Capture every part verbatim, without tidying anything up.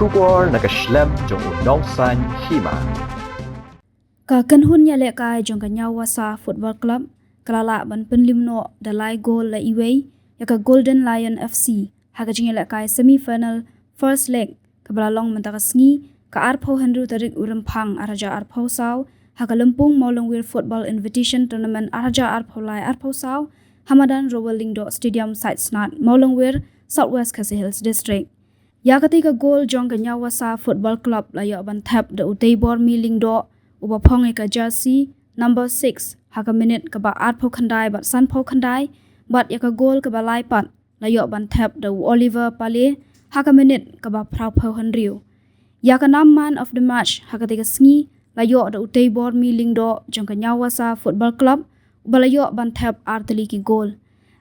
Khubor na ka shlem jong u nongsan hima. Ka kynhun ïalehkai jong ka Nyawasa Football Club ka la lah ban pynlip noh da lai gol la iwei ïa ka Golden Lion F C ha ka jingïalehkai semi-final first leg kaba la long mynta ka sngi, ka arphew hynriew tarik u Rymphang arhajar arphew saw, ha ka Lympung Mawlangwir Football Invitation Tournament arhajar arphew lai arphew saw, ha madan Rowell Lyngdoh Stadium, Saitsnad, Mawlangwir, South West Khasi Hills District. Ïa katei ka gol jong ka Nyawasa Football Club la ïoh ban thep da u Teibormi Lyngdoh, uba phong ïa ka jersey number six ha ka minit kaba arphew khyndai bad sanphew khyndai, bad ïa ka gol kaba lai pat la ïoh ban thep da u Oliver Pale ha ka minit kaba phraphew hynriew. Ïa ka nam man of the match ha katei ka sngi la ïoh da u Teibormi Lyngdoh jong ka Nyawasa Football Club, uba la ïoh ban thep ar tylli ki gol.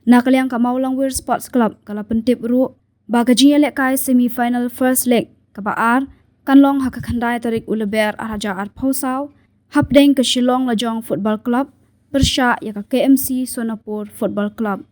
Na ka liang ka Mawlangwir Sports Club ka la pyntip ruh ba ka jingïalehkai semi-final first leg kaba ar kan long ha ka khyndai tarik u Lber arhajar arphew saw, hapdeng ka Shillong Lajong Football Club pyrshah ïa ka K M C Sonapur Football Club.